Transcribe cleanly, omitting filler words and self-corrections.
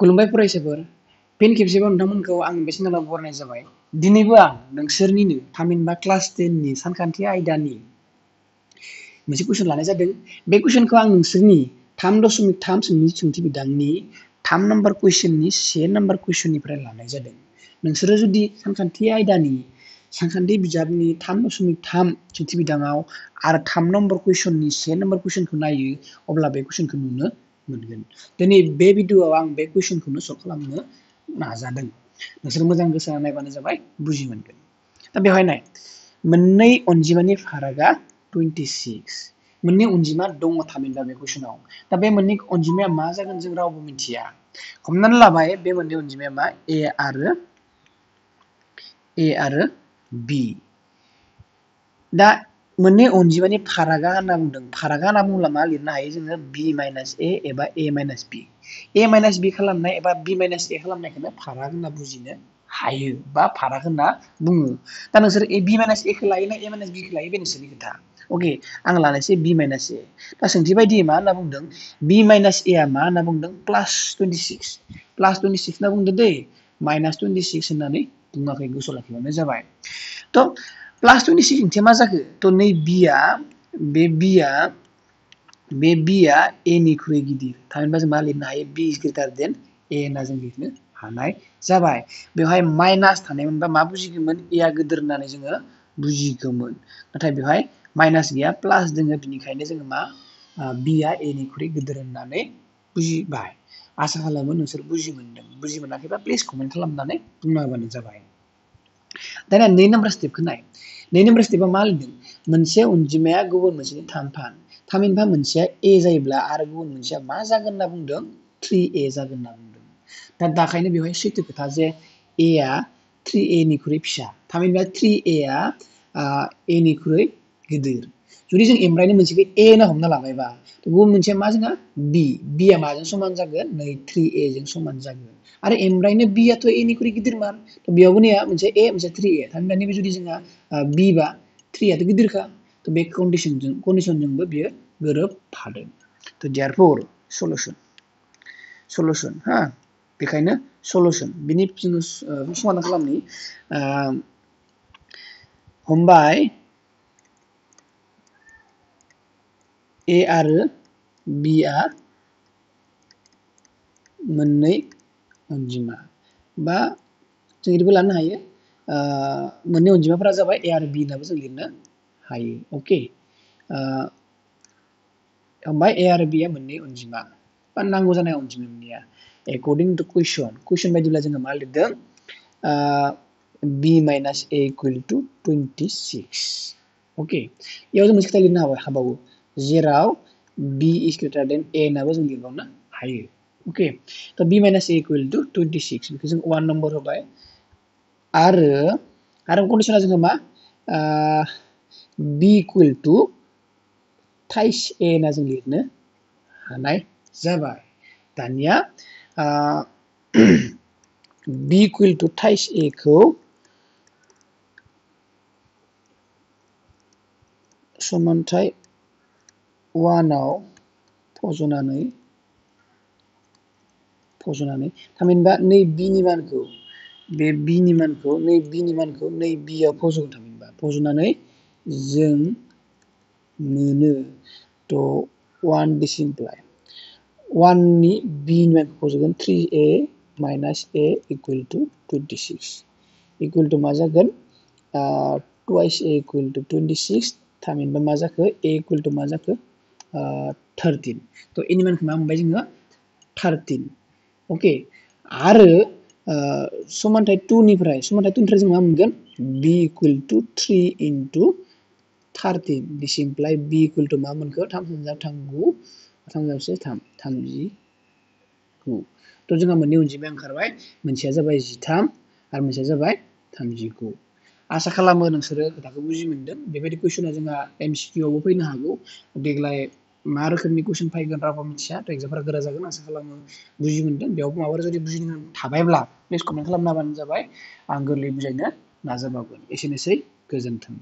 खुलुमबाय फरायसाफोर फिन खेबसेबाव नोंथांमोनखौ आं बे चेनेलाव बरायनाय जाबाय। दिनैबो आं नोंसोरनिनो थामहिनबा क्लास 10 नि सानखान्थि आयदानि मोनसे कुइसन लानाय जादों। बे कुइसनखौ आं नोंसोरनि 3.3 सोंथि बिदांनि 3 नम्बर कुइसननि 1 नम्बर कुइसननिफ्राय लानाय जादों। नोंसोरो जुदि सानखान्थि आयदानि सानखान्थि बिजाबनि 3.3 सोंथि बिदाङाव आरो 3 नम्बर कुइसननि 1 नम्बर कुइसनखौ नायो अब्ला बे कुइसनखौ नुनो मोनगोन। दिनै बे भिडिअआव आं बे कुइसनखौनो सल्भ खालामनो नाजादों। नोंसोर मोजां गोसो होना नायबानो जाबाय, बुजि मोनगोन। दा बेवहाय नाय, मोननै अनजिमानि फारागा 26। मोननै अनजिमा दङ थामहिनबा बे कुइसनाव। दा बे मोननै अनजिमाया मा जागोन जों रावबो मिथिया। हमनानै लाबाय बे मोननै अनजिमाया मा ए आरो बी। दा मोननै अनजिमानि फारागा होनना बुंदों। फारागा होनना बुङोब्ला मा लिरनो हायो जोङो बी माइनास ए एबा ए माइनास बी। ए माइनास बी खालामनाय एबा बी माइनास ए खालामनायखौनो फाराग होनना बुजिनो हायो बा फाराग होनना बुङो। दा नोंसोर बी माइनास ए खौ लायो ना ए माइनास बी खौ लायो बे नोंसोरनि खोथा। अके, आं लानोसै बी माइनास ए। दा सोंथि बायदियै मा होनना बुंदों, बी माइनास ए आ मा होनना बुंदों प्लास 26। प्लास 26 होनना बुंदों दै, माइनास 26 होननानै बुङाखै, गोसोआव लाखिबानो जाबाय। थ' प्लास 26 ओंथिया मा जाखो? थ' नै बे बिया ए निख्रुइ गिदिर। थामहिनबा जों मा लिरनो हायो, बी इज ग्रेटार देन ए होनना जों लिरनो हानाय जाबाय। बेवहाय माइनास थानाय मोनबा मा बुजिगौमोन, ए आ गिदिर होननानै जोङो बुजिगौमोन। नाथाय बेवहाय माइनास गैया, प्लास दोङो, बिनिखायनो जोङो मा बिया ए निख्रुइ गिदिर होननानै बुजिबाय। आसा खालामो नोंसोर बुजि मोनदों। बुजि मोनाखैबा प्लिज कमेन्ट खालामनानै बुंना होबानो जाबाय। दाना 2 नम्बर स्टेपखौ नाय। 2 नम्बर स्टेपआ मा लिरदों, मोनसे अनजिमाया गुबुन मोनसेनि 3 फान। थामहिनबा मोनसेया ए जायोब्ला आरो गुबुन मोनसेया मा जागोन होनना बुंदों, 3a जागोन होनना बुंदों। दा दाखायनो बेवहाय सैथो खोथा जे ए आ 3a निख्रुइ फिसा। थामहिनबा 3a आ ए निख्रुइ गिदिर। जुदि जों एमब्रायनि मोनसेखौ ए होनना हमना लाबायबा, गुबुन मोनसेया मा जोंहा बी। बी आ माजों समान जागोन, नै 3a जों समान जागोन। आरो एमब्रायनो बी आथ' ए निख्रुइ गिदिरमान। बेयावबो नैया मोनसे ए मोनसे 3a। थामहिनबा नैबे जुदि जोंहा बी बा 3 आथ' गिदिरखा। थ' बे कन्डिशनजोंबो बियो गोरोबफादों। थ' देयारफर सलुसन हा, बेखायनो सलुसन बिनि जोङो समाधान खालामनि। हमबाय ए आरो बी आ मोननै अनजिमा, बा जों बिदिबो लानो हायो, मोननै अनजिमाफोरा जाबाय ए आरो बी होननाबो जों लिरनो हायो। अके, हमबाय ए आरो बी आ मोननै अनजिमा बा नांगौ जानाय अनजिमा मोननैया। एकर्डिं टु कुइसन बायदिब्ला जोङो मा लिरदों, बी माइनास ए इकुवेल टु 26। अके, बेयाव जों मोनसे खोथा लिरनो हाबावो, जेराव बी इज ग्रेटार देन ए होननाबो जों लिरबावनो हायो। अके, थ' बी माइनास ए इकुवेल टु 26 बेखौ जों 1 नम्बर होबाय। आरो कन्डिशना जोङो मा, बी इकुवेल टु थाइस ए होनना जों लिरनो हानाय जाबाय। दानिया बी इकुवेल टु थाइस ए खौ समानथाय 1 आव फज'नानै थामहिनबा नै बिनि मानखौ नै बियाव फज'गोन। थामहिनबा फज'नानै जों मोनो, थ' 1 डिसिमप्लाइ 1 नि बिनि मानखौ फज'गोन 3a minus a equal to 26 equal to मा जागोन, टुवाइस a इकुवेल टु 26। थामहिनबा मा जाखो, a इकुवेल टु मा जाखो 13। थ' एनि मानखौ मा मोनबाय जोङो 13। अके, आरो समानथाय 2 निफ्राय जों मा मोनगोन, b equal to 3 into 13 this implies b equal to मा मोनखो, 3 3 9 3 3 39। थ' जोंहा मोननै अनजिमाया ओंखारबाय, मोनसेया जाबाय 13 आरो मोनसेया जाबाय 39। आसा खालामो नोंसोरो खोथाखौ बुजि मोनदों। बेबायदि कुइसना जोंहा MCQ आवबो फैनो हागौ। देग्लाय मा रोखोमनि कुइसन फैगोन रावबो मिथिया। थ' एग्जामफोरा गोरा जागोन आसा खालामो बुजि मोनदों। बेयावबो माबाफोर जुदि बुजिनो थाबायब्ला प्लिज कमेन्ट खालामना होबानो जाबाय, आं गोरलैयै बुजायनो नाजाबावगोन। एसेनोसै, गोजोन्थों।